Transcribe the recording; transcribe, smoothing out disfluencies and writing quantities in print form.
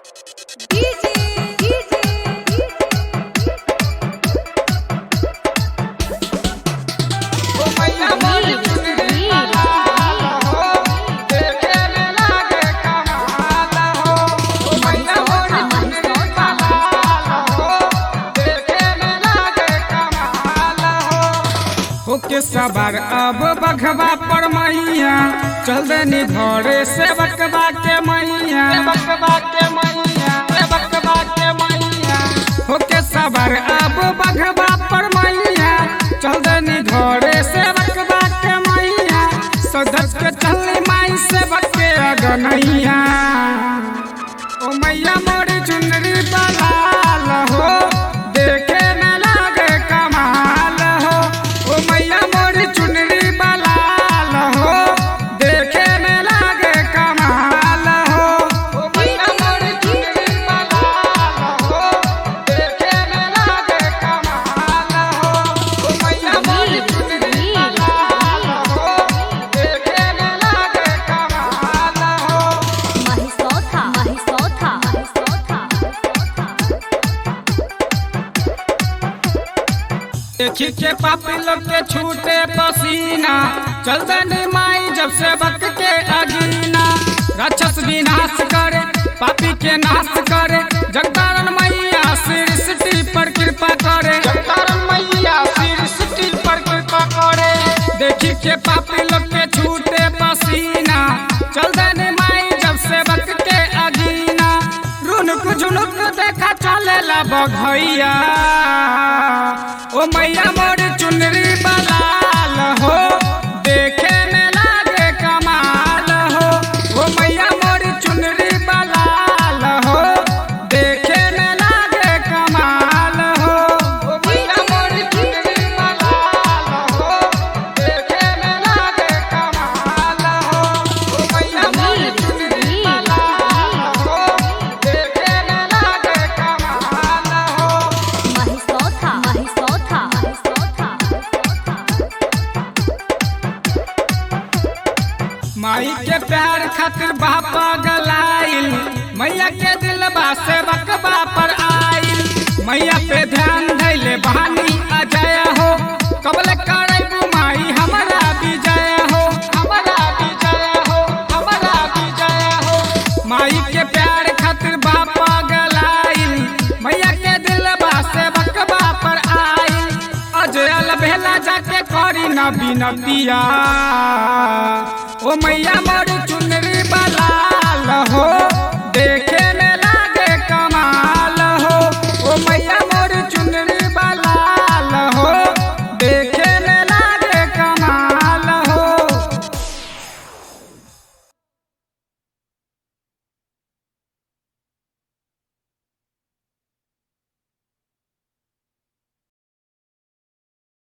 DJ DJ ओ मैया मोरी चुनरी लाल हो, देखे में लागे कमाल हो। ओ मैया मोरी चुनरी लाल हो, देखे में लागे कमाल हो। होके सवार अब बघवा पर मैया, चल देनी घरे से बकवा के मैया, बकवा के मैया, बकवा के मैया। होके सवार अब बघवा पर मैया, चल देनी घरे से बकवा के मैया। सदस के चल माई से बके अगनैया, ओ मैया मोरी चुनरी बलाल हो, देखे में लागे कमाल हो। ओ मैया मोरी चुनरी बलाल हो, देखे में लागे कमाल हो। ओ मैया मोरी चुनरी बलाल हो, देखे में लागे कमाल हो। ओ मैया मोरी चुनरी बलाल हो, देखे में लागे कमाल हो। महिसौथा महिसौथा महिसौथा। देखी के पापी लोग के छूटे पसीना, चल देनी माई जब से बक के अगीना। राक्षस विनाश करे, पापी के नाश करे, जगतारण मैया सृष्टि पर कृपा करे, जगतारण मैया सृष्टि पर कृपा करे। देखी के पापी लोग के छूटे पसीना, चल देनी माई जब से बक के अगीना। रुनुक झुनुक देखा चलेला बघैया, ओ मैया मोर चुनरी बलाल हो, देखे में लागे कमाल हो। ओ मैया मोर चुनरी बलाल हो, देखे में लागे कमाल हो। ओ मैया मोर चुनरी बलाल हो, देखे में लागे कमाल हो। ओ मैया मोर चुनरी बलाल हो, देखे में लागे कमाल हो। महिसौथा महिसौथा महिसौथा। माई के प्यार खातिर बाप गलाइल, मैया के दिल से बकबा पर आइल। मैया पे ध्यान धैले बहानी अजय हो, कबल करबू माई हमारा विजय हो, हमारा विजय हो, हमारा विजय हो। माई के प्यार खातिर बाप गलाइल, मैया के दिल से बकबा पर आइल। अजयल भेला जाके करी न बिनतिया, ओ मैया मोर चुनरी बलाल हो।